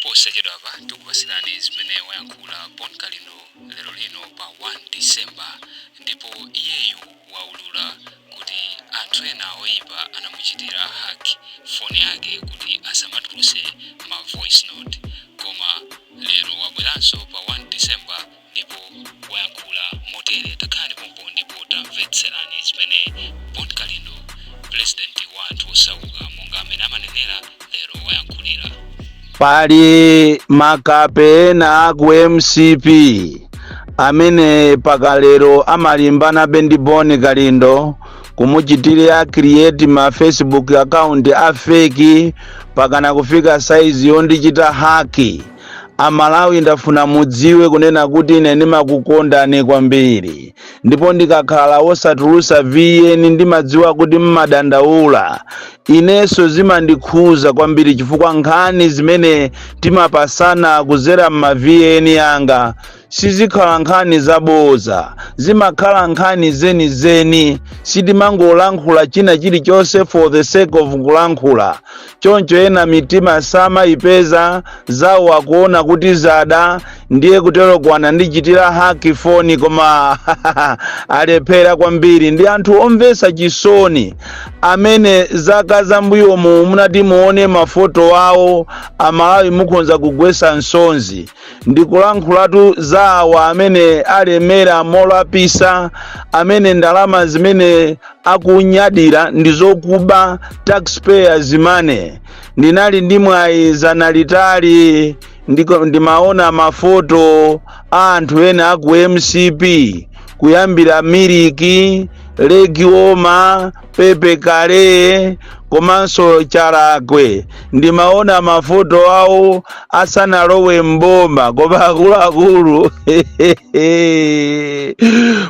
Posachedwapa tikupasirani zimene wayankhula Bon Kalindo lero lino pa 1 December, ndipo iyeyu waulula kuti anthu ena oyipa anamuchitira hack foni yake kuti asamatuluse ma voice note, koma lero wabweranso pa 1 December ndipo wayankhula motere. Takhalani pompo ndipo tamvetserani zimene Bon Kalindo, president wa anthu osauka, monga amene amanenera, lero wayankhulira. Pali makape ena aku MCP amene pakalero amalimbana ndi Bon Kalindo, kumuchitira create ma Facebook account a fake, pakana kufika size yondichita hack. Amalawi, ndafuna mudziwe kunena kuti ine ndimakukondani kwambiri, ndipo ndikakhala wosatulusa VN ndimadziwa kuti mmadandaula. Inenso zimandikhuza kwambiri, chifukwa nkhani zimene timapasana kuzera mma VN yanga sizikhala nkhani zaboza, zimakhala nkhani zenizeni. Sitimangolankhula china chilichonse for the sake of kulankhula. Choncho ena mitima samayipeza zawo, akuona kuti zada, ndiye kutero kwana ndichitira hack foni, koma alephera kwambiri. Ndi anthu omvetsa chisoni amene zaka zambuyomu munati muone mafoto awo, Amalawi, mukhonza kugwesa msonzi. Ndikulankhulatu za awa amene alemera molapisa, amene ndalama zimene akunyadira ndi zokuba, taxpayers money. Ndinali ndi mwayi zana litali, ndimaona mafoto a anthu ena aku MCP, kuyambira Miliki Legioma, Pepe Kale komanso Chalakwe. Ndimaona mafoto awo asanalowe mboma, koma akuluakulu,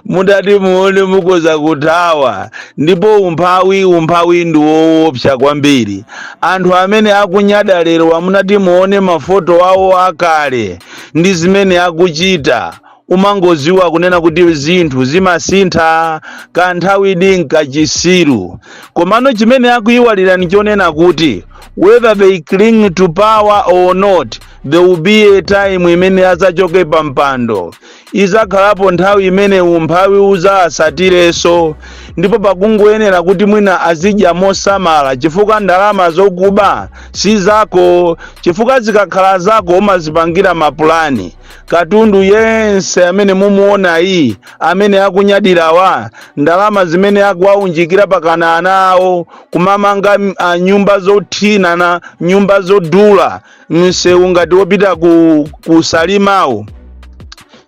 mutati muone mukoza kuthawa. Ndipo umphawi, umphawi ndi woopsa kwambiri. Anthu amene akunyada lero, amunati muone mafoto awo akale ndi zimene akuchita, umangoziwa kunena kuti zinthu zimasintha, kanthawi dinkachisiru. Komano chimene akuyiwalira ni chonena kuti whether they cling to power or not, there will be a time imene azachoke pa mpando. Izakhalapo nthawi imene umphawi uzasatirenso, ndipo pakungoyenera kuti mwina azidya mosamala, chifukwa ndalama zokuba si zako, chifukwa zikakhala zako umazipangira mapulani. Katundu yense amene mumuona iyi, amene akunyadirawa, ndalama zimene akuwaunjikira pakana ana awo kumamanga nyumba zothina na nyumba zodula, msewu ngati wopita ku Salimawo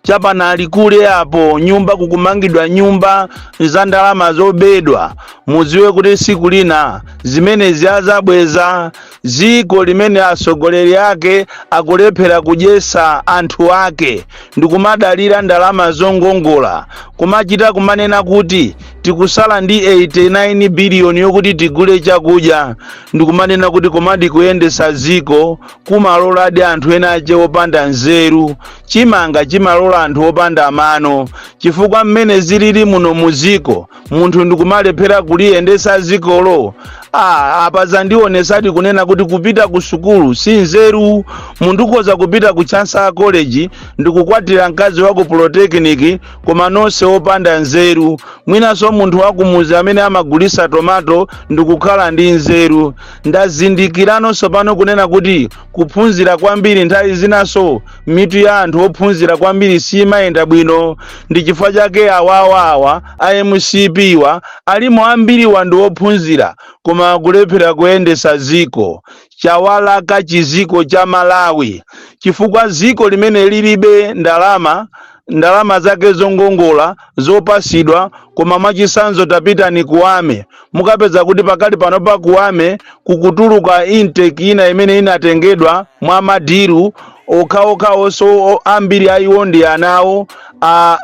chapanali kule apo, nyumba kukumangidwa, nyumba za ndalama zobedwa. Mudziwe kuti siku lina zimenezi azabweza. Ziko limene atsogoleri ake akulephera kudyesa anthu ake ndikumadalira ndalama zongongola, kumachita kumanena kuti tikusala ndi 89 biliyoni yokuti tigule chakudya, ndikumanena kuti komadi kuyendesa ziko kumaloladi anthu ena ache opanda nzeru. Chimanga chimalola anthu opanda mano, chifukwa mmene zilili muno muziko, munthu ndikumalephera kuliyendesa zikolo. Ah, apa zandionesadi kunena kuti kupita ku sukulu si nzeru. Munthu ukhoza kupita ku Chancellor College ndikukwatira mkazi wa ku Polytechnic, koma nonse opanda nzeru. Mwinanso munthu wakumuzi amene amagulisa tomato ndikukhala ndi nzeru. Ndazindikiranonso pano kunena kuti kuphunzira kwambiri, nthawi zinaso mitu ya anthu ophunzira kwambiri simayenda bwino. Ndi chifukwa chake awawa awa a MCP wa alimo ambiri wandu ophunzira, koma akulephera kuyendesa ziko. Chawalaka chiziko cha Malawi, chifukwa ziko limene lilibe ndalama, ndalama zake zongongola zopasidwa. Koma mwachisanzo, tapitani ku army, mukapeza kuti pakali pano pa ku army kukutuluka intake ina imene inatengedwa mwa ma deal okhaokhaonso, ambiri aiwo ndi anawo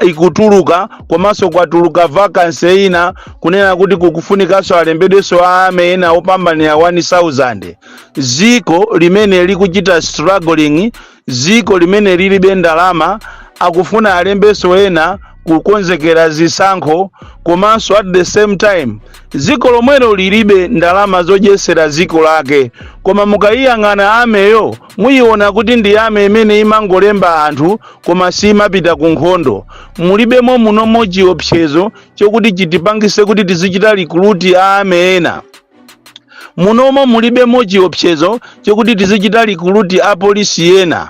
ikutuluka. Komanso kwatuluka vacancy ina kunena kuti kukufunikanso alembedwenso a army ena opambanira 1000. Ziko limene likuchita struggling, ziko limene lilibe ndalama, akufuna alembenso ena Kukonzekera zisankho, komanso at the same time dziko lomwelo lilibe ndalama zodyesera dziko lake. Koma mukayiyang'ana armyyo, muyiona kuti ndi army imene imangolemba anthu koma simapita ku nkhondo. Mulibemo munomo chiopsezo chokuti chitipangise kuti tizichita recruit a army ena. Munomo mulibemo chiopsezo chokuti tizichita recruit apolisi ena.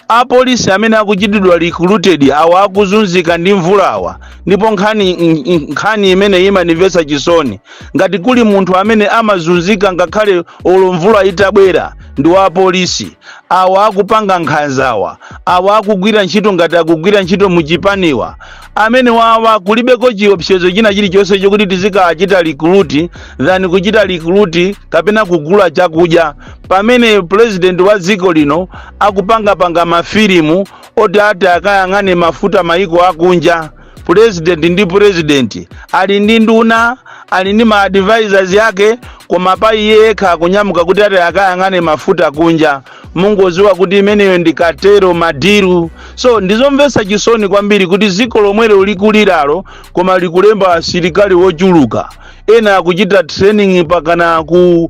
Apolisi amene akuchitidwa recruited awa akuzunzika ndi mvulawa. Ndipo nkhani imene imandimvetsa chisoni, ngati kuli munthu amene amazunzika ngakhale olo mvula itabwera, ndi wa apolisi. Awa akupanga nkhanzawa, awa akugwira ntchito ngati akugwira ntchito muchipaniwa, amene wawa kulibeko chiopsezo china chilichonse chokuti tizikachita recruit than kuchita recruit kapena kugula chakudya, pamene president wa dziko lino akupangapanga mafilimu oti ati akayang'ane mafuta maiko akunja. President ndi president, ali ndi nduna, ali ndi ma advisors yake, koma pa iye yekha akunyamuka kuti ati akayang'ane mafuta kunja. Mungoziwa kuti imeneyo ndi cartel madeal. So ndizomvetsa chisoni kwambiri kuti dziko lomwelo likuliralo, koma likulemba asilikali wochuluka, ena akuchita training pakana ku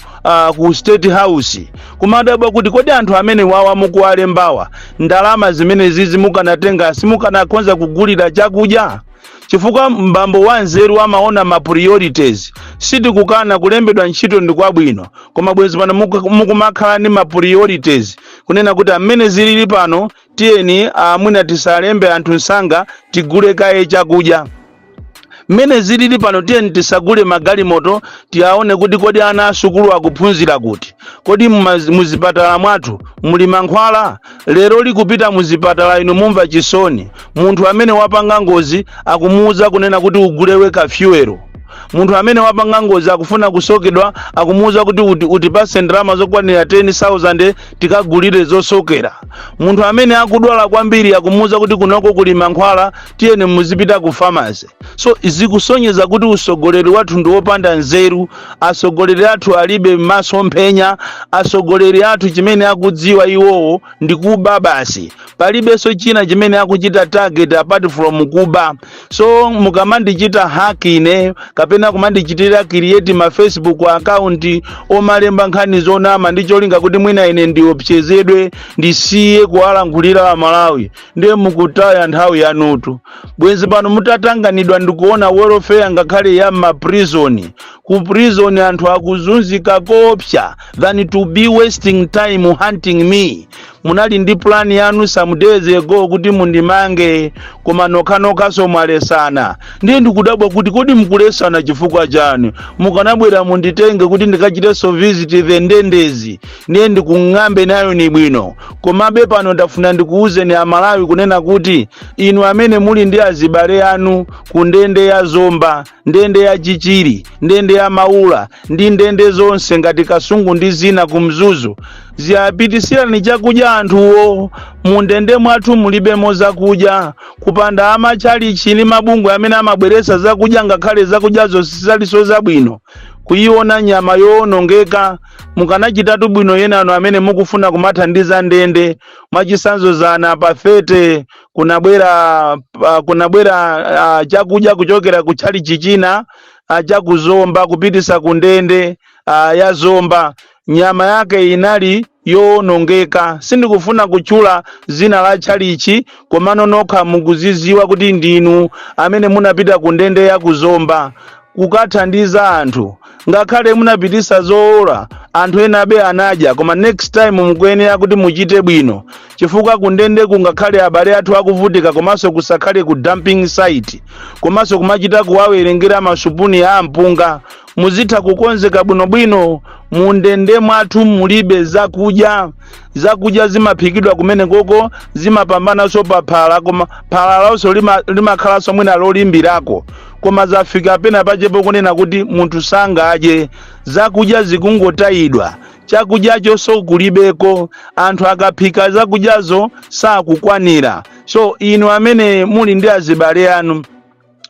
State House. Kumadabwa kuti kodi anthu amene wawa mukuwalembawa, ndalama zimene zizi mukanatenga, simukanakonza kugulira chakudya? Chifukwa mbambo wa nzeru amaona ma priorities. Sitikukana kulembedwa ntchito ndi kwabwino, koma bwezi pano mukumakhala ndi ma priorities, kunena kuti amene zilili pano, tiyeni amwina tisalembe anthu msanga, tigule kaye chakudya. Mmene zilili pano, tiyeni tisagule magalimoto, tiaone kuti kodi ana asukulu akuphunzira kuti, kodi muzipatala mwathu muli mankhwala? Lero likupita muzipatala inu mumva chisoni. Munthu amene wapanga ngozi akumuwuza kunena kuti ugulewe kafuel. Munthu amene wapanga ngozi akufuna kusokedwa, akumuwuza kuti utipase ndalama zokwanira 10,000 tikagulire zosokera. Munthu amene akudwala kwambiri akumuwuza kuti kunoko kuli mankhwala, tiyeni muzipita ku pharmacy. So zikusonyeza kuti usogoleri wathu ndi wopanda nzeru. Asogoleri athu alibe masomphenya. Asogoleri athu chimene akudziwa iwowo ndi kuba basi. Palibenso china chimene akuchita target apart from kuba. So mukamandichita hack ine kapena kumandichitira create ma Facebook account omalemba nkhani zonama ndi cholinga kuti mwina ine ndiopsezedwe ndisiye kuwalankhulira Amalawi, ndiye mukutaya nthawi yanutu. Bwenzi pano mutatanganidwa ndikuona welfare ngakhale ya ma prison. Ku prison anthu akuzunzika kopsa than to be wasting time hunting me. Munali ndi plan yanu some days ago kuti mundimange, koma nokhanokhaso mwalesana. Ndiye ndikudabwa kuti kodi mukulesana chifukwa chani? Mukanabwera munditenge kuti ndikachitenso visit the ndendezi, ndiye ndikung'ambe nayo ni bwino. Komabe pano ndafuna ndikuwuzeni Amalawi kunena kuti inu amene muli ndi azibale anu ku ndende ya Zomba, ndende ya Chichiri, ndende ya Maula ndi ndende zonse ngati Kasungu ndi zina ku Mzuzu, ziyapitisirani chakudya anthuwo. Mu ndende mwathu mulibemo zakudya, kupanda amachalichi ndi mabungwe amene amabweretsa zakudya. Ngakhale zakudyazo sizalinso zabwino, kuyiona nyama yowonongeka. Mukanachitatu bwino yenano amene mukufuna kumathandiza ndende. Mwachisanzo, zana pa 30 kunabwera chakudya kuchokera ku chalichi china chakuzomba kupitisa ku ndende ya Zomba. Nyama yake inali yowonongeka. Sindikufuna kutchula zina la tchalichi, komano nokha mukuziziwa kuti ndinu amene munapita ku ndende ya kuzomba kukathandiza anthu. Ngakhale munapitisa zowola, anthu ena abe anadya. Koma next time mukuyenera kuti muchite bwino, chifukwa kundende kungakhale abale athu akuvutika, komanso kusakhale ku dumping site, komanso kumachita kuwawerengera masupuni a mpunga. Muzitha kukonzeka bwinobwino. Mundende mwathu mulibe zakudya. Zakudya zimaphikidwa kumene koko, zimapambananso pa phala, koma phala lonso limakhalanso mwina lolimbirako. Koma zafika pena pachepo kunena kuti munthu sangadye. Zakudya zikungotayidwa, chakudyacho so kulibeko. Anthu akaphika zakudyazo sakukwanira. So inu amene muli ndi azibale anu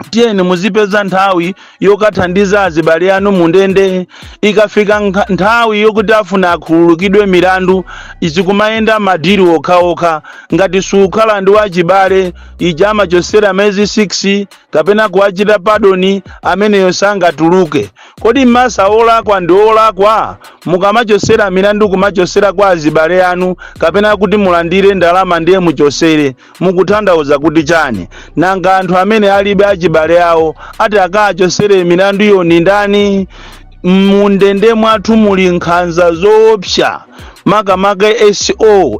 Tiyeni muzipeza nthawi yokathandiza azibale anu mundende. Ikafika nthawi yokuti afuna akhululukidwe milandu, izikumayenda ma deal okhaokha. Ngati sukhala ndi wachibale, ija amachosera miyezi 6 kapena kuwachita pardon, ameneyo sangatuluke. Kodi mmasa olakwa ndi olakwa? Mukamachosera milandu, kumachosera kwa azibale anu kapena kuti mulandire ndalama ndiye muchosere, mukutanthauza kuti chani? Nanga anthu amene alibe achibale awo ati akachosere milandu iyo ni ndani? Mundende mwathu muli nkhanza zoopsa, makamaka SO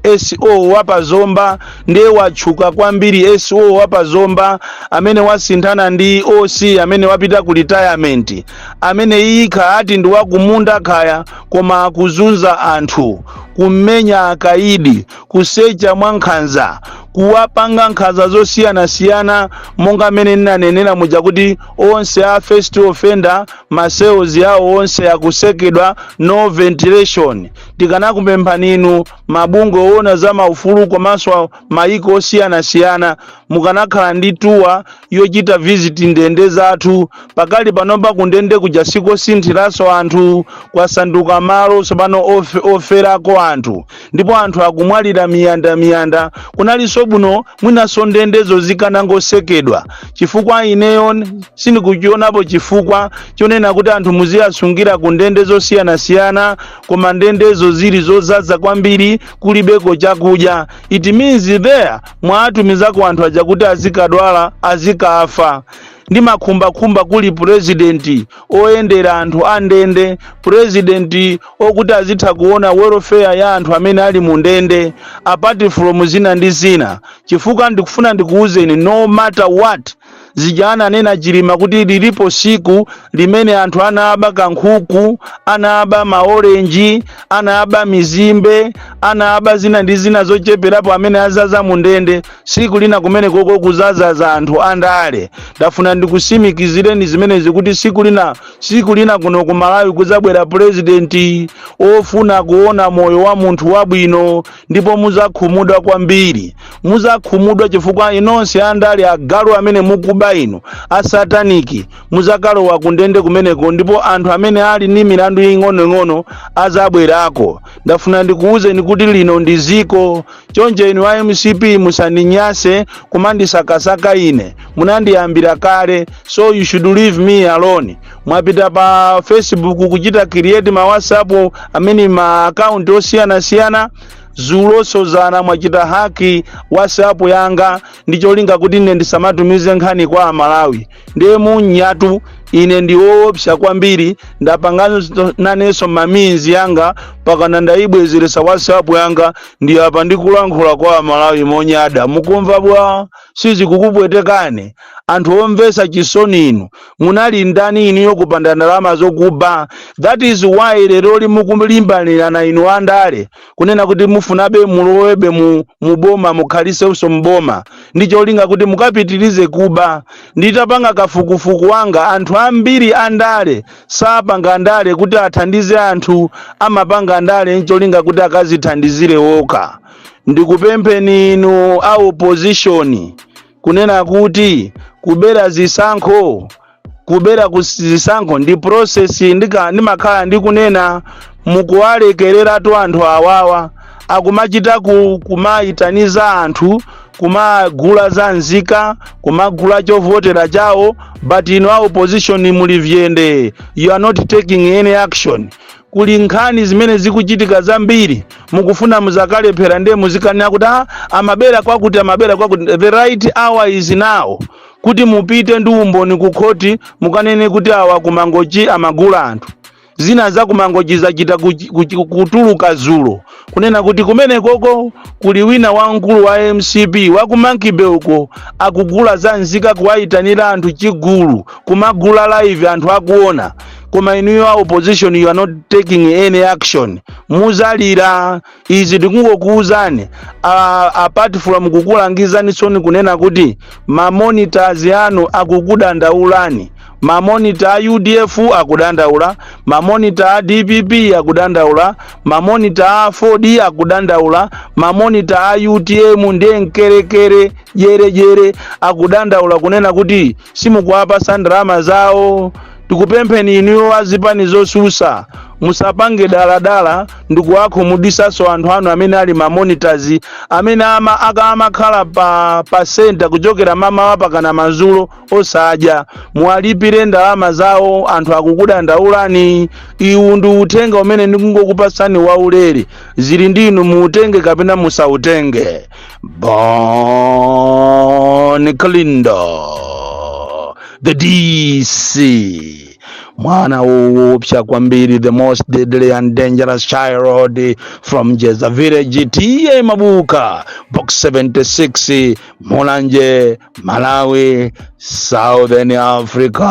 wapazomba ndiye watchuka kwambiri. SO wapazomba amene wasinthana ndi OC amene wapita ku retirement, amene ikha ati ndi wakumunda khaya, koma akuzunza anthu, kumenya akaidi, kusecha mwa nkhanza, kuwapanga nkhanza zosiyanasiyana, monga amene ndinanenera muja kuti onse a first offender ma cells awo onse akusekedwa, no ventilation. Tikanakupemphani inu mabungwe owona za maufulu komanso mayiko osiyanasiyana, mukanakhala ndi tour yochita visit ndende zathu. Pakali panopa kundende kuja sikosinthiranso anthu, kwasanduka malo tsopano oferako anthu, ndipo anthu akumwalira miyanda miyanda. Kunalinso bwino mwinanso ndendezo zikanangosekedwa, chifukwa ineyo sindikuchionapo chifukwa chonena kuti anthu muziyasungira ku ndende zosiyanasiyana, koma ndendezo zili zozaza kwambiri, kulibeko chakudya. It means there mwatumizako anthu aja kuti azikadwala, azikafa. Ndi makhumbakhumba kuli purezidenti oyendera anthu a ndende, purezidenti okuti azitha kuona welfare ya anthu amene ali mu ndende, apart from zina ndi zina. Chifukwa ndikufuna ndikuwuzeni, no matter what, zija ananena Chilima kuti lilipo siku limene anthu anaba kankhuku, anaba maorenji, anaba mizimbe, anaba zina ndi zina zocheperapo, amene azaza mu ndende, siku lina kumene koko kuzazaza anthu andale. Ndafuna ndikusimikizireni zimenezi kuti siku lina, siku lina kuno ku Malawi kuzabwera purezidenti ofuna kuona moyo wa munthu wabwino, ndipo muzakhumudwa kwambiri. Muzakhumudwa chifukwa inonse andale agalu amene mukuba inu asataniki muzakalowa kundende kumeneko, ndipo anthu amene ali ndi milandu ing'onoing'ono azabwerako. Ndafuna ndikuwuzeni kuti lino ndi ziko chonje. Inu a MCP musandinyase kumandisakasaka ine, munandiyambira kale, so you should leave me alone. Mwapita pa Facebook kuchita create ma WhatsApp amene ma account osiyanasiyana. Zulosozana mwachita hack WhatsApp yanga ndi cholinga kuti ine ndisamatumize nkhani kwa Amalawi. Ndiye munyatu ine ndi woopsa kwambiri. Ndapanganso nanenso maminzi yanga pakana ndayibwezeresa WhatsApp yanga, ndi apa ndikulankhula kwa Amalawi monyada. Mukumva bwa? Sizikukupwetekani? Anthu omvesa chisoni inu, munali ndani inuyo kupanda ndalama zokuba? That is why leroli mukulimbanirana inu andale kunena kuti mufunabe mulowebe mu muboma, mukhalisenso mboma ndi cholinga kuti mukapitirize kuba. Nditapanga kafukufuku wanga, anthu ambiri andale sapanga ndale kuti athandize anthu, amapanga ndale ncholinga kuti akazithandizire wokha. Ndikupempheni inu a opposition kunena kuti kubera zisankho, kubera ku zisankho ndi process. Ndimakhala ndikunena, mukuwalekereratu anthu awawa akumachita kumayitaniza anthu, kumagula za nzika, kumagula chovotera chawo, but inu a opposition muli vyende, you are not taking any action. Kuli nkhani zimene zikuchitika zambiri, mukufuna muzakalephera ndiye muzikanena kuti, "Ah, amabera kwakuti, amabera kwakuti." The right hour is now kuti mupite ndi umboni ku khoti, mukanene kuti awa kumangochi amagula anthu. Zina za kumangochi zachita kutuluka zulo, kunena kuti kumene koko kuli wina wamkulu wa MCP wakumankibe uko akugula za nzika, kuwayitanira anthu chigulu, kumagula live anthu akuona. Koma inuyo a opposition, you are not taking any action. Muzalira. Izi ndikungokuwuzani, apart from kukulangizani soni kunena kuti ma monitors anu akukudandaulani. Ma monitor a UDF akudandaula, ma monitor a DPP akudandaula, ma monitor a Ford akudandaula, ma monitor a UTM ndiye mkerekere jerejere akudandaula kunena kuti simukuwapasa ndalama zawo. Tikupempheni inuyo azipani zosusa, musapange daladala ndikuwakhumudisanso anthu anu amene ali ma monitors, amene amakhala pa center kuchokera mamawa pakana madzulo osadya. Muwalipire ndalama zawo, anthu akukudandaulani. Iwu ndi uthenga umene ndikungokupasani waulere. Zili ndinu, muutenge kapena musautenge. Bon Kalindo, the DC, mwana woopsa kwambiri, the most deadly and dangerous child from Jeza Village, T/A Mabuka, Box 76, Mulanje, Malawi, Southern Africa.